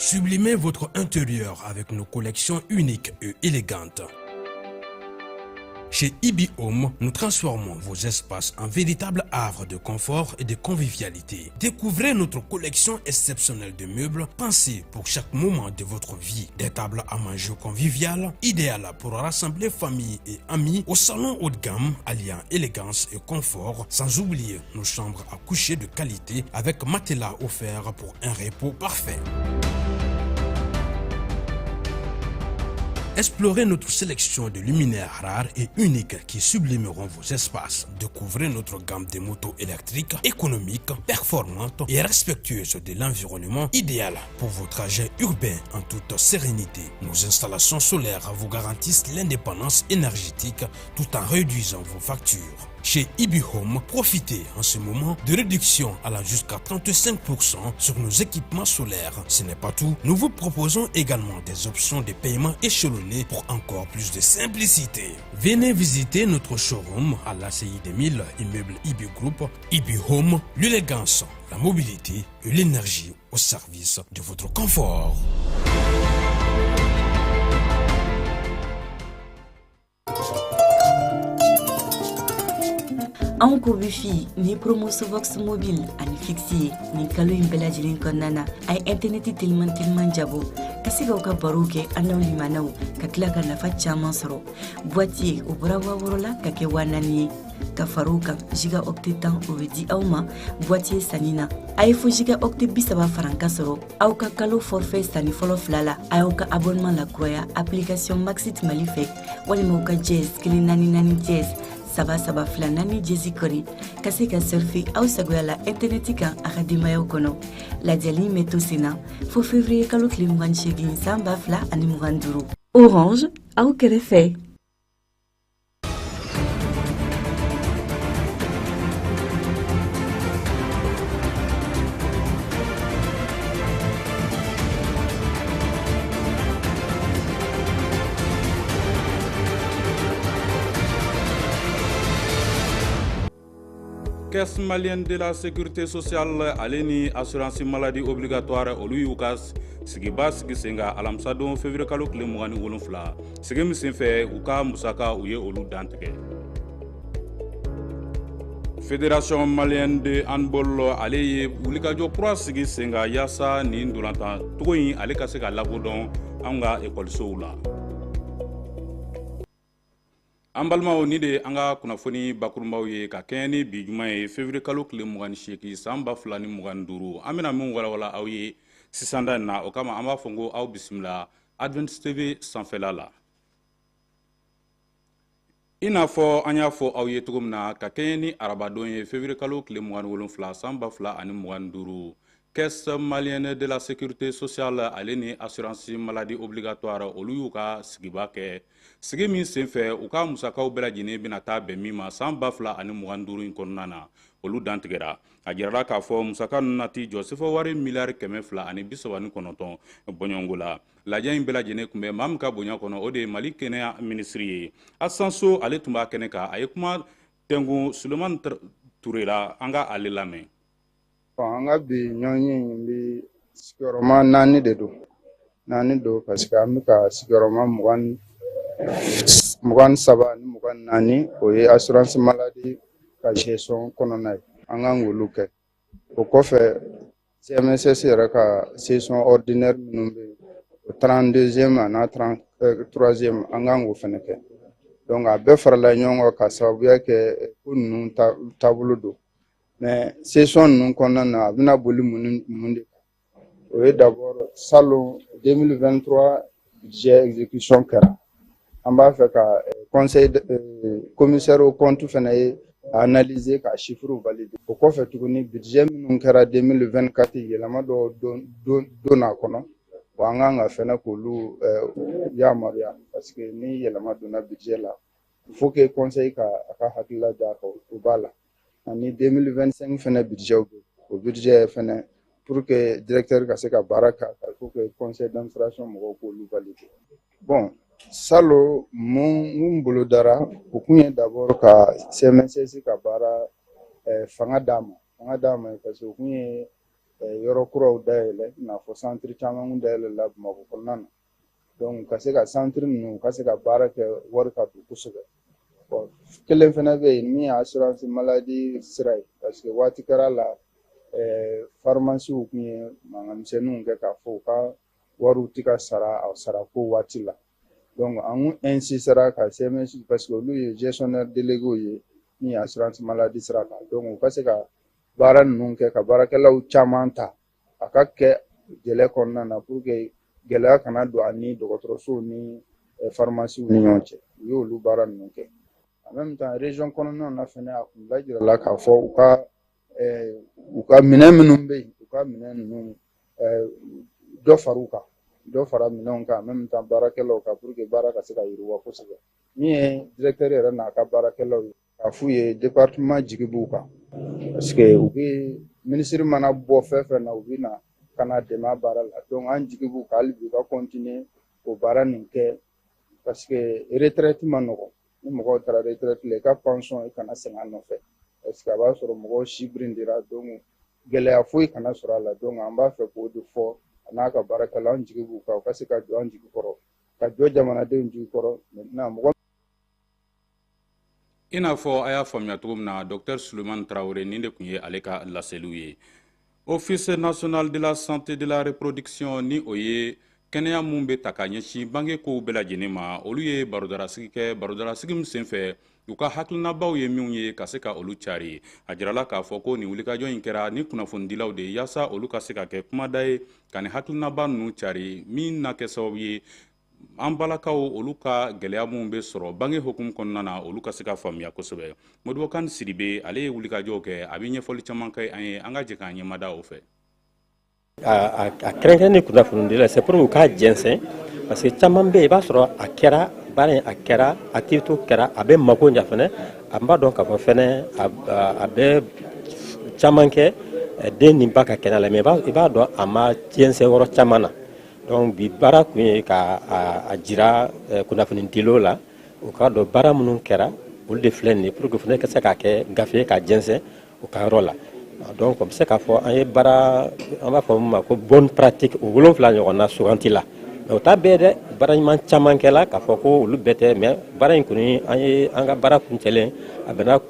Sublimez votre intérieur avec nos collections uniques et élégantes. Chez Ibi Home, nous transformons vos espaces en véritables havres de confort et de convivialité. Découvrez notre collection exceptionnelle de meubles pensés pour chaque moment de votre vie. Des tables à manger conviviales, idéales pour rassembler famille et amis au salon haut de gamme, alliant élégance et confort, sans oublier nos chambres à coucher de qualité avec matelas offert pour un repos parfait. Explorez notre sélection de luminaires rares et uniques qui sublimeront vos espaces. Découvrez notre gamme de motos électriques économiques, performantes et respectueuses de l'environnement, idéal pour vos trajets urbains en toute sérénité. Nos installations solaires vous garantissent l'indépendance énergétique tout en réduisant vos factures. Chez Ibi Home, profitez en ce moment de réduction allant jusqu'à 35% sur nos équipements solaires. Ce n'est pas tout, nous vous proposons également des options de paiement échelonnées pour encore plus de simplicité. Venez visiter notre showroom à l'ACI 2000, immeuble Ibi Group. Ibi Home, l'élégance, la mobilité et l'énergie au service de votre confort. Anw ko wifi ni promo Sovox mobile ani fixe ye nin kalo in bɛɛ lajɛlen kɔnɔna na, a ye intɛnɛti teliman teliman jabɔ ka se k'aw ka barow kɛ an n'aw limanaw, ka tila ka nafa caman sɔrɔ. Boîtier o bɔra 6000 la ka kɛ 4000 ye. Ka far'o kan, giga octet 10, o bɛ di aw ma boîtier sanni na. A ye fo giga octet 30 faranka sɔrɔ aw ka kalo forfait sanni fɔlɔ fila la. A y'aw ka abonnement lakuraya application Maxit Mali fɛ, walima aw ka dièse 144 #3324 dièse kɔri ka se ka surfer aw sagoya la intɛnɛti kan a ka denbayaw kɔnɔ. Ladiyali bɛ to sen na fo février kalo tile 28 san 2025. Orange, aw kɛrɛfɛ. Caisse malienne de la sécurité sociale ale ni assurance maladie obligatoire, olu y'u ka sigiba sigi sen kan alamisadon février kalo tile 27. Sigi min senfɛ, u ka musaka, u ye olu dantigɛ. Fédération malienne de handball, ale ye wulikajɔ kura sigi sen kan yaasa nin ntolantan togo in, ale ka se ka lakodɔn anw ka ekɔlisow la. An balimaw, ni de ye an ka kunnafoni bakurunbaw ye ka kɛɲɛ ni bi juma ye, février kalo tile 28 san 2025. An bɛna min walawala aw ye sisan da in na, o kama an b'a fɔ ko aw bisimila Adventiste TV sanfɛla la. I n'a fɔ an y'a fɔ aw ye cogo min na, ka kɛɲɛ ni arabadon ye, février kalo tile 27 san 2025, Caisse malienne de la sécurité sociale ale ni assurance maladie obligatoire, olu y'u ka sigiba kɛ. Sigi min senfɛ, u ka musakaw bɛɛ lajɛlen bɛna taa bɛn min ma san 2025 in kɔnɔna na, olu dantigɛra. A jirala k'a fɔ musaka ninnu na t'i jɔ sefa wari miliyari 239 bɔɲɔgɔnko la. Lajɛ in bɛɛ lajɛlen tun bɛ maa min ka bonya kɔnɔ, o de ye Mali kɛnɛya minisiri ye, Asanso. Ale tun b'a kɛnɛ kan, a ye kuma tɛnkun Sulemani Ture la. An ka ale lamɛn. An ka bi ɲɔgɔnye in bɛ sigiyɔrɔma naani de don, naani don, parce que an bɛ ka sigiyɔrɔma 23 ni 24, o ye assurance maladie ka gestion kɔnɔna ye, an kan k'olu kɛ. O kɔfɛ, CMSS yɛrɛ ka session ordinaire minnu bɛ yen, o 32e a n'a 33e, an kan k'o fɛnɛ kɛ. Donc a bɛɛ farala ɲɔgɔn kan ka sababuya kɛ ko ninnu taabolo don. Mais session ninnu kɔnɔna na, a bɛna boli mun ni mun de kan? O ye d'abord salon 2023 budget exécution kɛra. An b'a fɛ ka conseil commissaire au compte fɛnɛ ye analyser ka chiffres valider. O kɔfɛ tuguni, budget minnu kɛra 2024, yɛlɛma dɔw don a kɔnɔ wa, an kan ka fɛnɛ k'olu yamaruya, parce que ni yɛlɛma donna budget la, il faut que conseil ka a ka hakilila d'a kan, o b'a la. Ani 2025 fɛnɛ budget bɛ, o budget fɛnɛ, pour que directeur ka se ka baara kɛ, il faut que conseil d'administration mɔgɔw k'olu valider. Bon, salon mun bolodara, o kun ye d'abord ka CMSS ka baara fanga d'a ma, fanga d'a ma, parce que o kun ye yɔrɔ kuraw dayɛlɛ, i n'a fɔ centre caman dayɛlɛla Bamakɔ kɔnɔna na. Donc ka se ka centre ninnu ka se ka baara kɛ, wari ka don kosɛbɛ. Bon, kelen fana bɛ yen min ye assurance maladie sira ye, parce que waati kɛra la, pharmacie tun ye mankan misɛnninw kɛ k'a fɔ u ka wariw tɛ ka sara a sarako waati la. Donc an kun insistera ka CMS, parce que olu ye gestionnaire délégué ye min ye assurance maladie sira kan. Donc u ka se ka baara ninnu kɛ, ka baarakɛlaw caman ta, a ka kɛ délai kɔnɔna na, pour que gɛlɛya kana don a ni dɔgɔtɔrɔsow ni pharmacie ni ɲɔgɔn cɛ. U y'olu baara ninnu kɛ. En même temps, région kɔnɔna na fɛnɛ, a kun lajirala k'a fɔ u ka minɛn minnu bɛ yen, u ka minɛn ninnu dɔ far'u kan, dɔ fara minɛnw kan, en même temps baarakɛlaw kan, pour que baara ka se ka yiriwa kosɛbɛ. Min ye directeur yɛrɛ n'a ka baarakɛlaw ye, k'a f'u ye département jigi b'u kan, parce que u bɛ ministre mana bɔ fɛn fɛn na, u bɛ na ka na dɛmɛ a baara la. Donc an jigi b'u kan hali bi, u ka continuer o baara nin kɛ, parce que retraite ma nɔgɔn. Ni mɔgɔw taara retraite la, i ka pension, i kana sɛgɛn a nɔfɛ, parce que a b'a sɔrɔ mɔgɔw si birindira. Donc gɛlɛya foyi kana sɔrɔ a la. Donc an b'a fɛ k'o de fɔ a n'a ka baarakɛlaw, an jigi b'u kan, u ka se ka jɔ an jigi kɔrɔ, ka jɔ jamanadenw jigi kɔrɔ. Maintenant mɔgɔ I n'a fɔ a y'a faamuya cogo min na, Dr Sulemani Tarawele, nin de tun ye ale ka laseliw ye. Office national de la santé de la reproduction, ni o ye kɛnɛya mun bɛ ta ka ɲɛsin bange kow bɛɛ lajɛlen ma, olu ye barodarasigi kɛ. Barodarasigi min senfɛ, u ka hakilinabaw ye minnu ye, ka se ka olu cari. A jirala k'a fɔ ko nin wulikajɔ in kɛra ni kunnafonidilaw de ye, yaasa olu ka se ka kɛ kumada ye ka nin hakilinaba ninnu cari, min na kɛ sababu ye an balakaw, olu ka gɛlɛya minnu bɛ sɔrɔ bange hukumu kɔnɔna na, olu ka se ka faamuya kosɛbɛ. Modibo Sidibe, ale ye wulikajɔw kɛ, a bɛ ɲɛfɔli caman kɛ an ye. An ka jɛ k'an ɲɛmada o fɛ. A kɛrɛnkɛrɛn kunnafonidila, c'est pour u k'a jɛnsɛn, parce que caman bɛ yen, i b'a sɔrɔ a kɛra baara in, a kɛra activité kɛra, a bɛ mako ɲa fɛnɛ. An b'a dɔn k'a fɔ fɛnɛ a bɛ caman kɛ den ni ba ka kɛnɛ la, mais i b'a dɔn a ma jɛnsɛn yɔrɔ caman na. Donc bi baara kun ye ka a jira kunnafonidilaw la, u k'a dɔn baara minnu kɛra, olu de filɛ nin ye, pour que fana ka se k'a kɛ gafe ka jɛnsɛn u ka yɔrɔ la. Donc o bɛ se k'a fɔ an ye baara, an b'a fɔ min ma ko bonne pratique, o 7 ɲɔgɔn na suganti la. Mais o t'a bɛɛ dɛ, baara ɲuman caman kɛla, k'a fɔ ko olu bɛɛ tɛ. Mais baara in kɔni, an ye an ka baara kuncɛlen, a bɛnna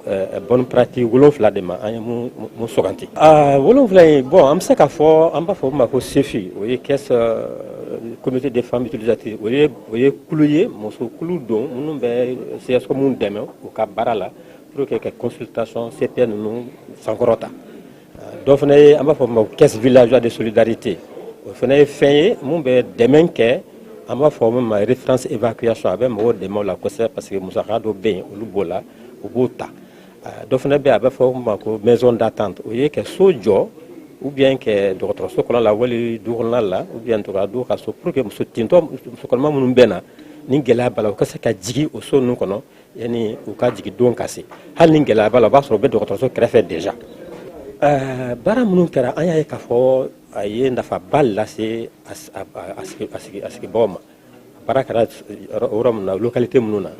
bonne pratique 7 de ma, an ye mun suganti. 7 in, bon, an bɛ se k'a fɔ an b'a fɔ min ma ko CEFI, o ye caisse comité des femmes utilisatrices, o ye kulu ye, muso kulu don minnu bɛ CSCOM dɛmɛ u ka baara la, pour que ka consultation CPN ninnu sankɔrɔta. Dɔ fana ye, an b'a fɔ ma caisse villageoise de solidarité, o fana ye fɛn ye mun bɛ dɛmɛ kɛ, an b'a fɔ min ma référence évacuation, a bɛ mɔgɔw dɛmɛ o la kosɛbɛ, parce que musaka dɔw bɛ yen, olu b'o la, u b'o ta. Dɔ fana bɛ yen, a bɛ fɔ min ma ko maison d'attente, o ye ka so jɔ ou bien kɛ dɔgɔtɔrɔso kɔnɔ la, wali du kɔnɔna la, ou bien dɔgɔtɔrɔ ka so, pour que muso tintɔ, muso kɔnɔma minnu bɛ na ni gɛlɛya b'a la, u ka se ka jigin o so ninnu kɔnɔ yanni u ka jigin don ka se. Hali ni gɛlɛya b'a la, o b'a sɔrɔ u bɛ dɔgɔtɔrɔso kɛrɛfɛ déjà. Baara minnu kɛra, an y'a ye k'a fɔ a ye nafaba lase a sigibagaw ma. Baara kɛra yɔrɔ min na, localité minnu na,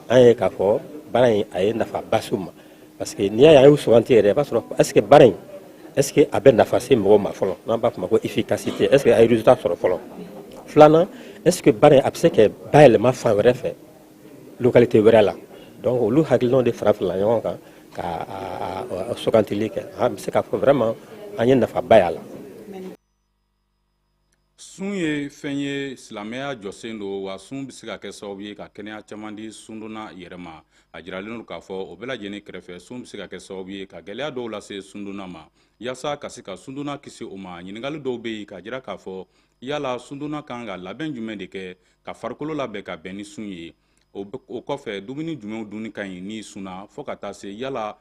an ye k'a fɔ baara in a ye nafaba s'u ma, parce que n'i y'a ye an y'u suganti yɛrɛ, i b'a sɔrɔ est ce que baara in, est ce que a bɛ nafa se mɔgɔw ma fɔlɔ, n'an b'a fɔ ma ko efficacité, est ce que a ye résultat sɔrɔ fɔlɔ. Filanan, est ce que baara in a bɛ se ka bayɛlɛma fan wɛrɛ fɛ, localité wɛrɛ la. Donc olu hakilinaw de fara farala ɲɔgɔn kan ka a sugantili kɛ. An bɛ se k'a fɔ vraiment an ye nafaba y'a la. Sun ye fɛn ye, silamɛya jɔsen don wa. Sun bɛ se ka kɛ sababu ye ka kɛnɛya caman di sundonna yɛrɛ ma. A jiralen don k'a fɔ o bɛɛ lajɛlen kɛrɛfɛ, sun bɛ se ka kɛ sababu ye ka gɛlɛya dɔw lase sundonna ma. Yaasa ka se ka sundonna kisi o ma, ɲininkali dɔw bɛ yen k'a jira k'a fɔ yala sundonna kan ka labɛn jumɛn de kɛ ka farikolo labɛn ka bɛn ni sun ye? O kɔfɛ, dumuni jumɛnw dunni ka ɲi ni sunna, fo ka taa se yala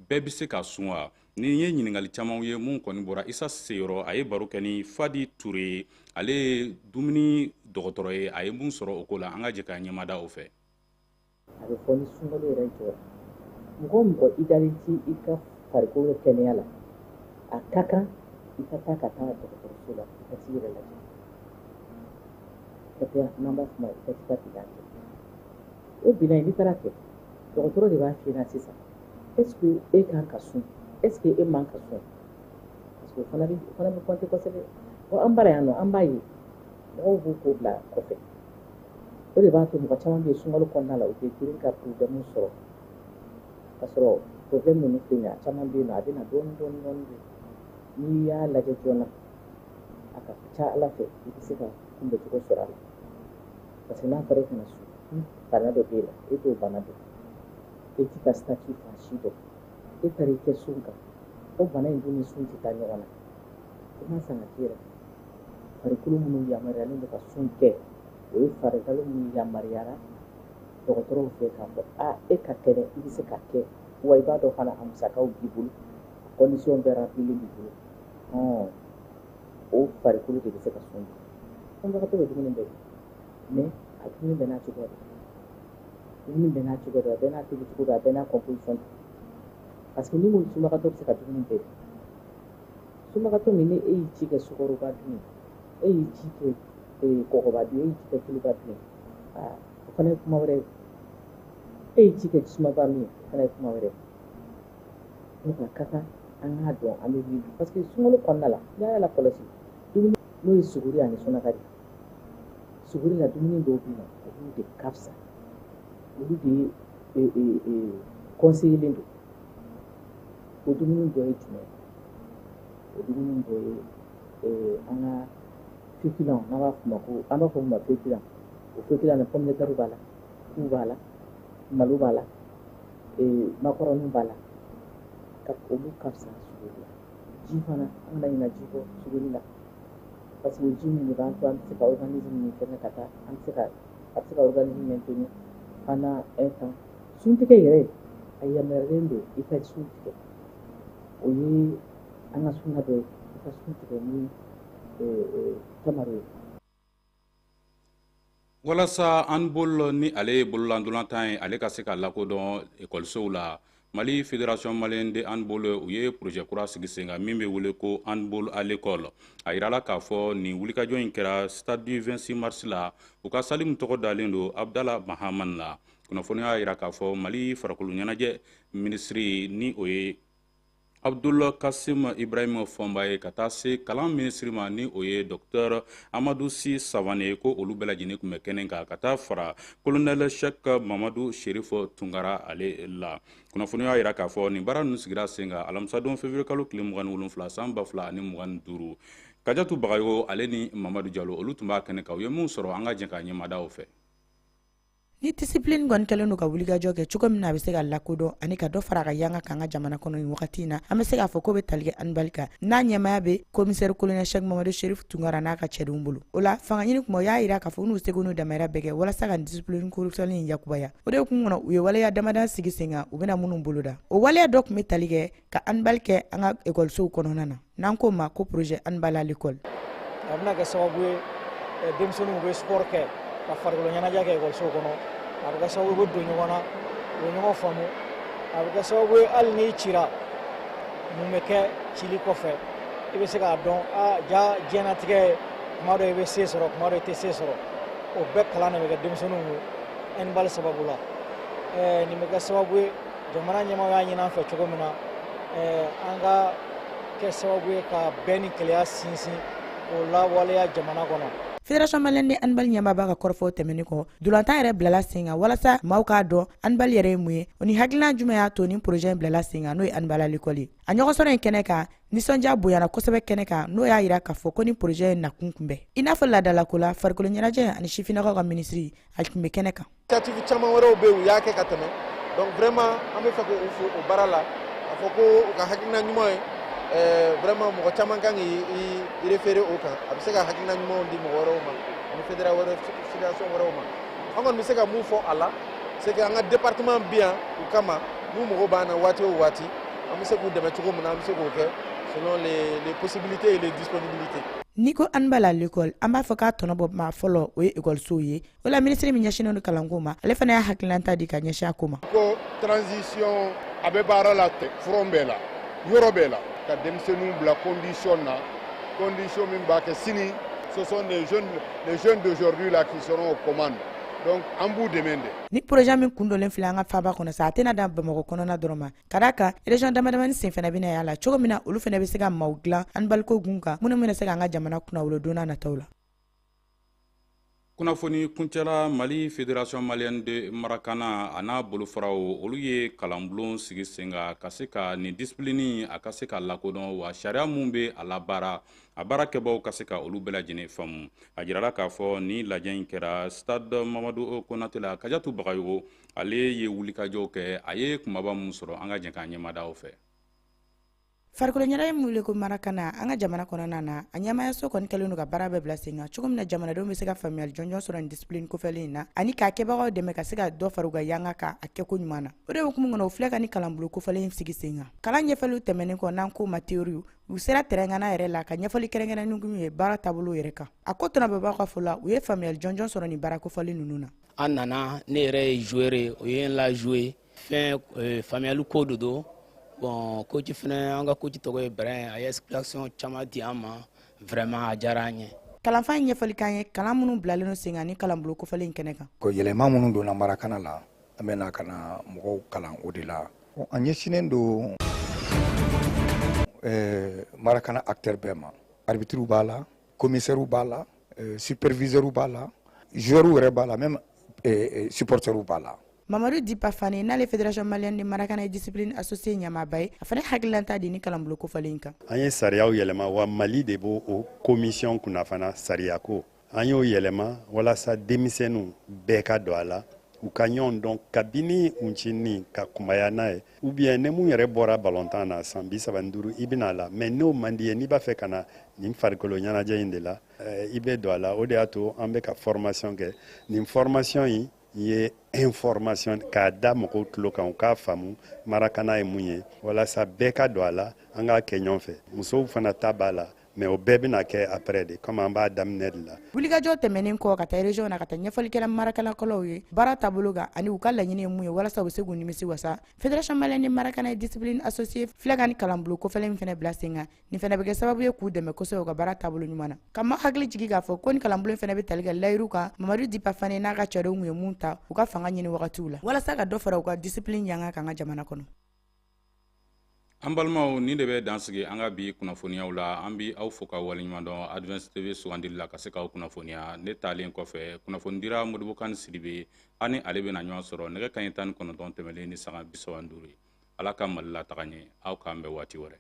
bɛɛ bɛ se ka sun wa? Nin ye ɲininkali camanw ye mun kɔni bɔra Isa Seyɔrɔ. A ye baro kɛ ni Fadi Ture ye, ale ye dumuni dɔgɔtɔrɔ ye. A ye mun sɔrɔ o ko la, an ka jɛ k'a ɲɛmada o fɛ. A bɛ fɔ ni sunkalo yɛrɛ jɔra, mɔgɔ o mɔgɔ i dalen tɛ i ka farikolo kɛnɛya la, a ka kan i ka taa ka taa dɔgɔtɔrɔso la, i ka t'i yɛrɛ lajɛ, ka taa, n'an b'a fɔ ma, i ka t'i ka bilan kɛ. O bilan in, n'i taara kɛ, dɔgɔtɔrɔ de b'a f'i ɲɛna sisan est ce que e kan ka sun, est ce que e man ka sun, parce que que o fana bɛ compter kosɛbɛ. Bon, an bara yan nɔ, an b'a ye mɔgɔw b'u ko bila kɔfɛ. O de b'a to mɔgɔ caman bɛ yen, sunkalo kɔnɔna la, u bɛ girin ka problème sɔrɔ, ka sɔrɔ problème ninnu filɛ nin ye, a caman bɛ yen nɔ, a bɛ na dɔɔnin dɔɔnin dɔɔnin de. N'i y'a lajɛ joona, a ka ca Ala fɛ, i bɛ se ka kunbɛcogo sɔrɔ a la, parce que n'a fɔra e kana sun, ni bana dɔ b'e la, e t'o bana dɔn, e t'i ka statut fan si dɔn, e taara i kɛ sun kan, o bana in dun ni sun tɛ taa ɲɔgɔn na. I ma san ka k'i yɛrɛ farikolo minnu yamaruyalen don ka sun kɛ, o ye farikolo minnu yamaruyara dɔgɔtɔrɔw fɛ k'a fɔ a e ka kɛnɛ, i bɛ se ka kɛ, wa i b'a dɔn fana, a musakaw b'i bolo, a condition bɛɛ remplilen b'i bolo. Hɔn, o farikolo de bɛ se ka sun kɛ. Sunbagatɔ bɛ dumuni bɛɛ kɛ, mais a dumuni bɛɛ n'a cogoya don, dumuni bɛɛ n'a cogoya don, a bɛɛ n'a tobicogo don, a bɛɛ n'a composition don. Parce que ni ko sunbagatɔ bɛ se ka dumuni bɛɛ dun, sunbagatɔ min ni e y'i ci kɛ sukaroba dun ye, e y'i ci kɛ kɔgɔba dun ye, e y'i ci kɛ tuluba dun ye, aa, o fana ye kuma wɛrɛ ye. E y'i ci kɛ jisumaba min ye, o fana ye kuma wɛrɛ ye. Donc a ka kan an k'a dɔn an bɛ min dun, parce que sunkalo kɔnɔna la, n'i y'a lakɔlɔsi, dumuni n'o ye suguri ani sunakari, suguri la, dumuni dɔw bɛ yen nɔ, olu de ka fisa, olu de ye conseillé don. O dumuni dɔ ye jumɛn ye? O dumuni dɔ ye an ka féculent, n'an b'a f'o ma ko, an b'a fɔ min ma féculent. O féculent na, pomme de terre b'a la, chou b'a la, malo b'a la, makɔrɔni b'a la. Ka olu ka fisa suguri la. Ji fana, an kana ɲinɛ ji kɔ suguri la, parce que o ji min de b'an to an bɛ se ka organisme min fɛngɛ ka taa, an bɛ se ka, a bɛ se ka organisme maintenir pendant un temps. Suntigɛ yɛrɛ, a yamaruyalen don i ka sun tigɛ, o ye an ka sunna dɔ ye, i ka sun tigɛ ni tamaro ye. Walasa handball, ni ale ye bololandolantan ye, ale ka se ka lakodɔn ekɔlisow la, Mali Fédération malienne de handball, u ye projet kura sigi sen kan min bɛ wele ko Handball à l'école. A yirala k'a fɔ nin wulikajɔ in kɛra stade du 26 mars la, u ka salle min tɔgɔ dalen don Abdala Mahaman la. Kunnafoniya y'a yira k'a fɔ Mali farikolo ɲɛnajɛ minisiri, ni o ye Abdul Kasim Ibrahim Fɔnba ye, ka taa se kalan minisiri ma, ni o ye Docteur Amadu Si Savane, ko olu bɛɛ lajɛlen tun bɛ kɛnɛ kan, ka taa fara Colonel Cheikh Mamadu Sherif Tunkara ale la. Kunnafoniya y'a yira k'a fɔ nin baara ninnu sigira sen kan alamisadon, février kalo tile 27, san 2025. Kajatu Bagayogo ale ni Mamadu Jalo, olu tun b'a kɛnɛ kan. U ye mun sɔrɔ? An ka jɛ k'a ɲɛmada o fɛ. Ni discipline kɔni kɛlen don ka wulikajɔ kɛ cogo min na, a bɛ se ka lakodɔn ani ka dɔ fara a ka yanga kan an ka jamana kɔnɔ nin wagati in na, an bɛ se k'a fɔ ko bɛ tali kɛ handball kan, n'a ɲɛmaya bɛ commissaire colonel Cheikh Mamadu Sherif Tunkara n'a ka cɛdenw bolo. O la, fanga ɲini kuma, o y'a yira k'a fɔ n'u seko n'u damayira bɛɛ kɛ walasa ka discipline correctionnelle in yakubaya. O de kun kɔnɔ, u ye waleya damadan sigi sen kan, u bɛna minnu boloda. O waleya dɔ tun bɛ tali kɛ ka handball kɛ an ka ekɔlisow kɔnɔna na, n'an k'o ma ko projet Handball à l'école. A bɛna kɛ sababu ye, denmisɛnninw bɛ sport kɛ, ka farikolo ɲɛnajɛ kɛ ekɔliso kɔnɔ. A bɛ kɛ sababu ye, u bɛ don ɲɔgɔn na, u bɛ ɲɔgɔn faamu. A bɛ kɛ sababu ye, hali n'i cira, mun bɛ kɛ cili kɔfɛ, i bɛ se k'a dɔn. A ja diɲɛnatigɛ, kuma dɔ i bɛ se sɔrɔ, kuma dɔ i tɛ se sɔrɔ. O bɛɛ kalan de bɛ kɛ denmisɛnninw kun handball sababu la. Nin bɛ kɛ sababu ye, jamana ɲɛmaaw y'a ɲini an fɛ cogo min na, an ka kɛ sababu ye ka bɛn ni keleya sinsin, o lawaleya jamana kɔnɔ. Fédération malienne de handball ɲɛmaa b'a ka kɔrɔfɔw tɛmɛnen kɔ, dolantan yɛrɛ bilala sen kan walasa maaw k'a dɔn handball yɛrɛ ye mun ye, o ni hakilina jumɛn y'a to ni projet in bilala sen kan, n'o ye Handball à l'école ye. A ɲɔgɔnsɔrɔ in kɛnɛ kan, nisɔndiya bonyana kosɛbɛ kɛnɛ kan, n'o y'a yira k'a fɔ ko ni projet in nakun kunbɛn, i n'a fɔ laadalako la, farikolo ɲɛnajɛ ani sifinnakaw ka minisiri, a tun bɛ kɛnɛ kan. Initiative caman wɛrɛw bɛ yen, u y'a kɛ ka tɛmɛ. Donc vraiment, an bɛ fɛ k'u fo o baara la, k'a fɔ ko u ka hakilina ɲuman ye. Vraiment, mɔgɔ caman kan k'i référer o kan, a bɛ se ka hakilina ɲumanw di mɔgɔ wɛrɛw ma ani fédération wɛrɛw ma. An kɔni bɛ se ka mun fɔ a la, c'est que an ka département bi yan u kama, n'u mago b'an na waati o waati, an bɛ se k'u dɛmɛ cogo min na, an bɛ se k'o kɛ selon les possibilités et les disponibilités. N'i ko handball à l'école, an b'a fɔ k'a tɔnɔ bɔ maa fɔlɔ, o ye ekɔlisow ye. O la, minisiri min ɲɛsinnen don kalanko ma, ale fana y'a hakilinata di ka ɲɛsin a ko ma. Ko transition a bɛ baara la front bɛɛ la, yɔrɔ bɛɛ la, ka denmisɛnninw bila condition na, condition min b'a kɛ sini, ce sont les jeunes, les jeunes d'aujourd'hui là qui seront aux commandes. Donc an b'u dɛmɛ de. Ni projet min kun donnen filɛ an ka faaba kɔnɔ sa, a tɛna dan Bamakɔ kɔnɔna dɔrɔn ma, ka d'a kan région damadamani sen fana bɛna y'a la, cogo min na olu fana bɛ se ka maaw dilan handball ko gun kan, minnu bɛna se k'an ka jamana kunnawolo don n'a nataw la. Kunnafoni kuncɛla, Mali Fédération malienne de Maracana a n'a bolofaraw, olu ye kalanbulon sigi sen kan ka se ka nin discipline a ka se ka lakodɔn, wa sariya mun bɛ a labaara, a baarakɛbaw ka se ka olu bɛɛ lajɛlen faamu. A jirala k'a fɔ ni lajɛ in kɛra stade Mamadu Konate la. Kajatu Bagayogo, ale ye wulikajɔw kɛ, a ye kumaba mun sɔrɔ, an ka jɛ k'an ɲɛmada o fɛ. Farikolo ɲɛnajɛ min wele ko Marakana an ka jamana kɔnɔna na, a ɲɛmayaso kɔni kɛlen don ka baara bɛɛ bila sen kan, cogo min na jamanadenw bɛ se ka faamuyali jɔnjɔn sɔrɔ nin discipline kofɛlen in na, ani k'a kɛbagaw dɛmɛ ka se ka dɔ fara u ka yanga kan a kɛko ɲuman na. O de hukumu kɔnɔ, u filɛ ka ni kalanbolo kofɔlen in sigi sen kan. Kalan ɲɛfɔliw tɛmɛnen kɔ, n'an k'o ma théorie, u sera terrain ŋana yɛrɛ la ka ɲɛfɔli kɛrɛnkɛrɛnnen kun ye baara taabolo yɛrɛ kan. A ko tɔnɔbɔbaw ka fɔ la, u ye faamuyali jɔnjɔn sɔrɔ nin baara kofɔlen ninnu na. An nana, ne yɛrɛ ye joueur ye, o ye n la jouer fɛn faamuyali ko de don. Bon, coach fɛnɛ, an ka coach tɔgɔ ye Brin, a ye explication caman di an ma, vraiment a diyara an ye. Kalanfa in ɲɛfɔli k'an ye kalan minnu bilalen don sen kan ni kalanbolo kofɔlen in kɛnɛ kan. Ko yɛlɛma minnu donna Marakana la, an bɛ na ka na mɔgɔw kalan o de la. An ɲɛsinnen don Marakana acteur bɛɛ ma: arbitre b'a la, commissaire b'a la, superviseur b'a la, joueur yɛrɛ b'a la, même supporter b'a la. Mamadu Dipa Fane, n'ale Fédération malienne de Marakana ye discipline associée ɲɛmaaba ye, a fana hakililanta di ni kalanbolo kofɔlen in kan. An ye sariyaw yɛlɛma, wa Mali de b'o o commission kunna fana. Sariya ko, an y'o yɛlɛma walasa denmisɛnninw bɛɛ ka don a la, u ka ɲɔgɔn dɔn kabini uncinin ka kunbaya n'a ye, ou bien ni mun yɛrɛ bɔra balontan na san 35, i bɛna a la, mais n'o man di ye, n'i b'a fɛ ka na nin farikolo ɲɛnajɛ in de la, i bɛ don a la. O de y'a to an bɛ ka formation kɛ. Nin formation in ye information k'a da mɔgɔw tulo kan, u k'a faamu Marakana ye mun ye, walasa bɛɛ ka don a la, an k'a kɛ ɲɔgɔn fɛ. Musow fana ta b'a la, mais o bɛɛ bɛna kɛ après de, comme an b'a daminɛ de la. Wulikajɔ tɛmɛnen kɔ ka taa région na ka taa ɲɛfɔlikɛla marakanakɔlaw ye baara taabolo kan ani u ka laɲini ye mun ye walasa u bɛ se k'u nimisi wasa, Fédération malienne de Marakana ye discipline associée filɛ ka ni kalanbolo kofɛlen min fana bila sen kan, nin fana bɛ kɛ sababu ye k'u dɛmɛ kosɛbɛ u ka baara taabolo ɲuman na. Ka ma hakili jigi k'a fɔ ko ni kalanbolo fana bɛ tali kɛ layiru kan Mamadu Dipa Fane n'a ka cɛdenw kun ye mun ta u ka fanga ɲini wagatiw la, walasa ka dɔ fara u ka discipline yanga kan ka jamana kɔnɔ. An balimaw, nin de bɛ dan sigi an ka bi kunnafoniyaw la. An bi aw fo ka waleɲuman dɔn Advance TV sugandili la ka se k'aw kunnafoniya. Ne taalen kɔfɛ, kunnafoni dira Modibo Kani Sidibe, an ni ale bɛna ɲɔgɔn sɔrɔ nɛgɛ kanɲɛ 19 tɛmɛnen ni sanga 35 ye. Ala ka Mali la taga ɲɛ. Aw k'an bɛn waati wɛrɛ.